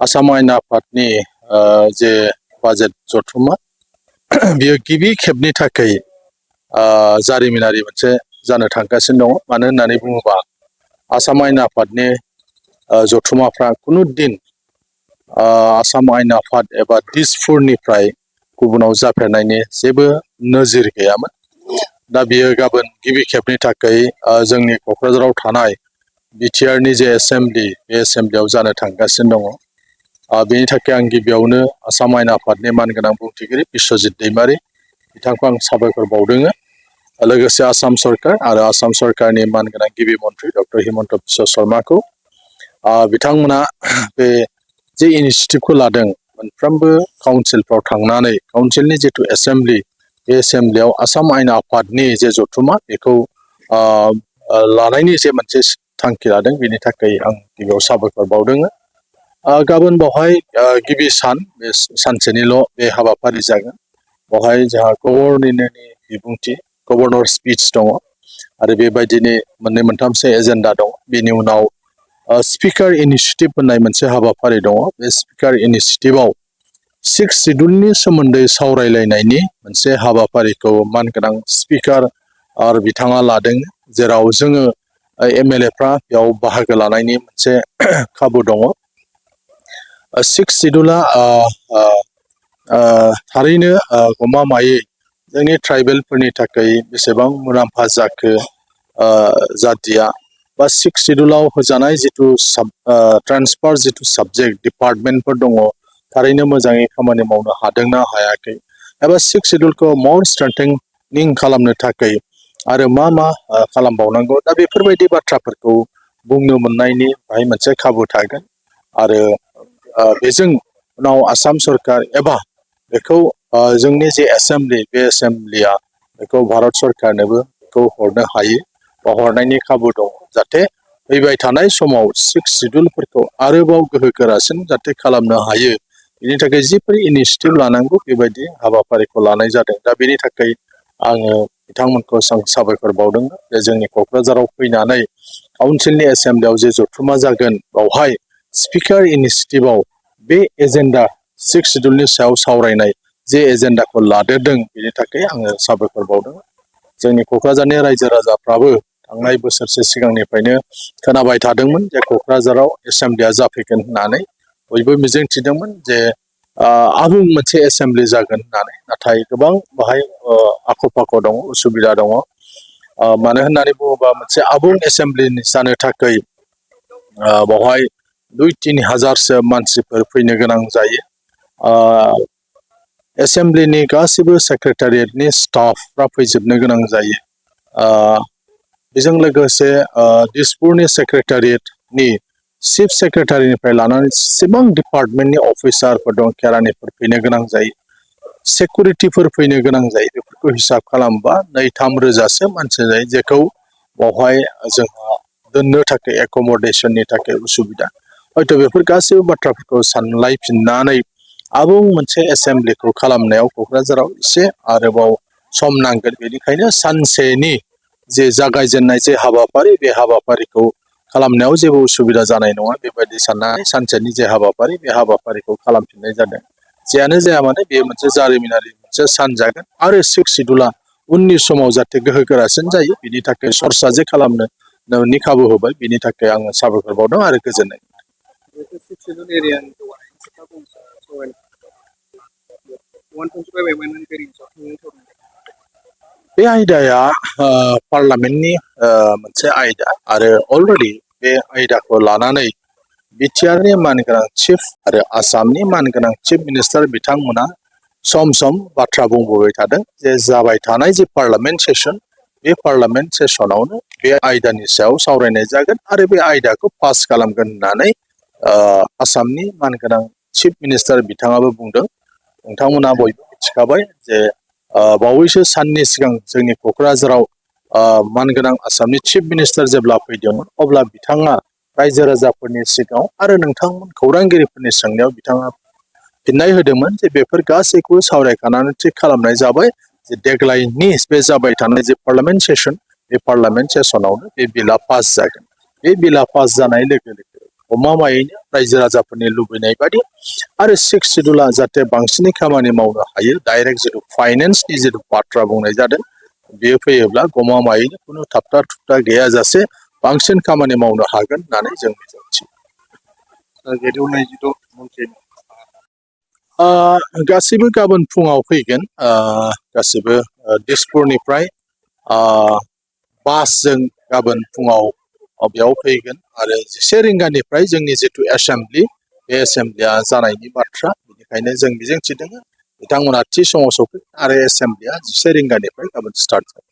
आसाम आयेन आफादनि जे बाजेट जथुम्मा बियो गिबि खेबनि थाखाय जारिमिनारि मोनसे जानो थांगासिनो दङ। मानो होननानै बुङोबा आसाम आयेन आफादनि जथुम्माफ्रा कुनु दिन आसाम आयेन आफाद एबा दिसपुरनिफ्राय गुबुनाव जाफेरनायनि जेबो नोजोर गैयामोन। दा बियो गाबोन गिबि खेबनि थाखाय जोंनि क'क्राझाराव थानाय बिटिआरनि जे एसेम्बलि बे एसेम्बलियाव जानो थांगासिनो दङ। बेनि थाखाय आं गिबियावनो आसाम आयेन आफादनि मानगोनां बुंथिगिरि बिश्वजित दैमारि बिथांखौ आं साबायखर बावदों। लोगोसे आसाम सरकार आरो आसाम सरकारनि मानगोनां गिबि मन्थ्रि डक्टर हिमन्त बिश्व शर्माखौ बिथांमोना बे जे इनिशिएटिभखौ लादों मोनफ्रोमबो काउन्सिलफ्राव थांनानै काउन्सिलनि जिथु एसेम्बलि बे एसेम्बलियाव आसाम आयेन आफादनि जे जथुम्मा बेखौ लानायनि जे मोनसे थांखि लादों बेनि थाखाय आं गिबियाव साबायखर बावदों। गाबोन बावहाय गिबि सान बे सानसेनिल' बे हाबाफारि जागोन। बावहाय जोंहा गभर्नरनि बिबुंथि गभर्नर स्पिच दङ आरो बेबायदिनो मोननै मोनथामसो एजेन्डा दं। बेनि उनाव स्पिकार इनिशिएटिभ होननाय मोनसे हाबाफारि दङ। बे स्पिकार इनिशिएटिभआव 6 सिडुलनि सोमोन्दै सावरायलायनायनि मोनसे हाबाफारिखौ मानगोनां स्पिकार आरो बिथाङा लादों, जेराव जोङो एमएलएफ्रा बेयाव बाहागो लानायनि मोनसे खाबु दङ। 6 सिडुला थारैनो गमामायै जोंनि ट्राइबेलफोरनि थाखाय बेसेबां मुलाम्फा जाखो जादिया बा 6 सिडुलाव होजानाय जिथु ट्रान्सफार जिथु साबजेक्ट डिपार्टमेन्टफोर दङ थारैनो मोजाङै खामानि मावनो हादोंना हायाखै, एबा 6 सिडुलखौ मर स्ट्रेंथेनिं खालामनो थाखाय आरो मा खालामबावनांगौ, दा बेफोरबायदि बाथ्राफोरखौ बुंनो मोननायनि बाहाय मोनसे खाबु थागोन। आरो बेजों उनाव आसाम सरकार एबा बेखौ जोंनि जे एसेम्बलि बे एसेम्बलिया बेखौ भारत सरकारनोबो बेखौ हरनो हायो बा हरनायनि खाबु दङ, जाहाथे फैबाय थानाय समाव 6 सिडुलफोरखौ आरोबाव गोहो गोरासिन जाहाथे खालामनो हायो। बेनि थाखाय जिफोर इनिशिएटिभ लानांगौ बेबायदि हाबाफारिखौ लानाय जादों। दा बेनि थाखाय आङो बिथांमोनखौ साबायखर बावदों जे जोंनि क'क्राझाराव फैनानै काउन्सिलनि एसेम्बलियाव जे जथुम्मा जागोन बावहाय स्पिकार इनिशिएटिभआव बे एजेन्डा 6 सिडुलनि सायाव सावरायनाय जे एजेन्डाखौ लादेरदों बेनि थाखाय आङो साबायखर बावदों। जोंनि क'क्राझारनि रायजो राजाफ्राबो थांनाय बोसोरसे सिगांनिफ्रायनो खोनाबाय थादोंमोन जे क'क्राझाराव एसेम्बलिया जाफैगोन होननानै बयबो मिजिंथिदोंमोन जे आबुं मोनसे एसेम्बलि जागोन होननानै। नाथाय गोबां बाहाय आख' फाख' दङ, उसुबिदा दङ। मानो होननानै बुङोबा मोनसे आबुं एसेम्बलि जानो थाखाय बावहाय 2-3 हाजारसो मानसिफोर फैनो गोनां जायो। एसेम्बलिनि गासिबो सेक्रेटारियेटनि स्टाफफ्रा फैजोबनो गोनां जायो। बेजों लोगोसे दिसपुरनि सेक्रेटारियेटनि चिफ सेक्रेटारिनिफ्राय लानानै जेसेबां डिपार्टमेन्टनि अफिसारफोर दं केरानिफोर फैनो गोनां जायो, सिकिउरिटिफोर फैनो गोनां जायो। बेफोरखौ हिसाब खालामबा 2-3 रोजासो मानसि जायो, जेखौ बावहाय जोंहा दोननो थाखाय एकमडेसननि थाखाय उसुबिदा। हयथ' बेफोर गासैबो बाथ्राफोरखौ सानलायफिननानै आबुं मोनसे एसेम्बलिखौ खालामनायाव क'क्राझाराव एसे आरोबाव सम नांगोन। बेनिखायनो सानसेनि जे जागायजेननाय जे हाबाफारि बे हाबाफारिखौ खालामनायाव जेबो उसुबिदा जानाय नङा बेबायदि साननानै सानसेनि जे हाबाफारि बे हाबाफारिखौ खालामफिननाय जादों। जेयानो जाया मानो बेयो मोनसे जारिमिनारि मोनसे सान जागोन आरो 6 सिडुला उननि समाव जाहाथे गोहो गोरासिन जायो बिनि थाखाय सरसा जे खालामनो खाबु होबाय, बिनि थाखाय आङो साबायखर बावदों आरो गोजोननाय। बे आयदाया पार्लामेन्टनि मोनसे आयदा आरो अलरेडि बे आयदाखौ लानानै बिटिआरनि मानगोनां चिफ आरो आसामनि मानगोनां चिफ मिनिस्टार बिथांमोना सम सम बाथ्रा बुंबोबाय थादों जे जाबाय थानाय जे पार्लामेन्ट सेसन बे पार्लामेन्ट सेसनावनो बे आयदानि सायाव सावरायनाय जागोन आरो बे आयदाखौ पास खालामगोन होननानै आसामनि मानगोनां चिफ मिनिस्टार बिथाङाबो बुंदों। नोंथांमोना बयबो मिथिखाबाय जे बावैसो साननि सिगां जोंनि क'क्राझाराव मानगोनां आसामनि चिफ मिनिस्टार जेब्ला फैदोंमोन अब्ला बिथाङा रायजो राजाफोरनि सिगाङाव आरो नोंथांमोन खौरांगिरिफोरनि सोंनायाव बिथाङा फिननाय होदोंमोन जे बेफोर गासैखौबो सावरायखानानै थिग खालामनाय जाबाय जे देग्लायनि बे जाबाय थानाय जे पार्लामेन्ट सेसन बे पार्लामेन्ट सेसनावनो बे बिला पास जागोन। बे बिला पास जानाय लोगो लोगो गमामायैनो रायजो राजाफोरनि लुबैनाय बादि आरो 6 शिड्युला जाहाथे बांसिनै खामानि मावनो हायो डाइरेक्ट जिथु फाइनेन्सनि जिथु बाथ्रा बुंनाय जादों बेयो फैयोब्ला गमामायैनो खुनु थाबथा थुबथा गैयाजासे बांसिन खामानि मावनो हागोन होननानै जों मिजिंथियो। गेदेर नैजिद' मन्थ्रि गासैबो गाबोन फुङाव फैगोन गासैबो दिसपुरनिफ्राय बासजों गाबोन फुङाव बेयाव फैगोन आरो 1 रिंगानिफ्राय जोंनि जिथु एसेम्ब्लि बे एसेम्ब्लिया जानायनि बाथ्रा बेनिखायनो जों मिजिंथिदों बिथांमोना थि समाव सफैगोन आरो एसेम्ब्लिया 1 रिंगानिफ्राय गाबोन स्टार्ट जागोन।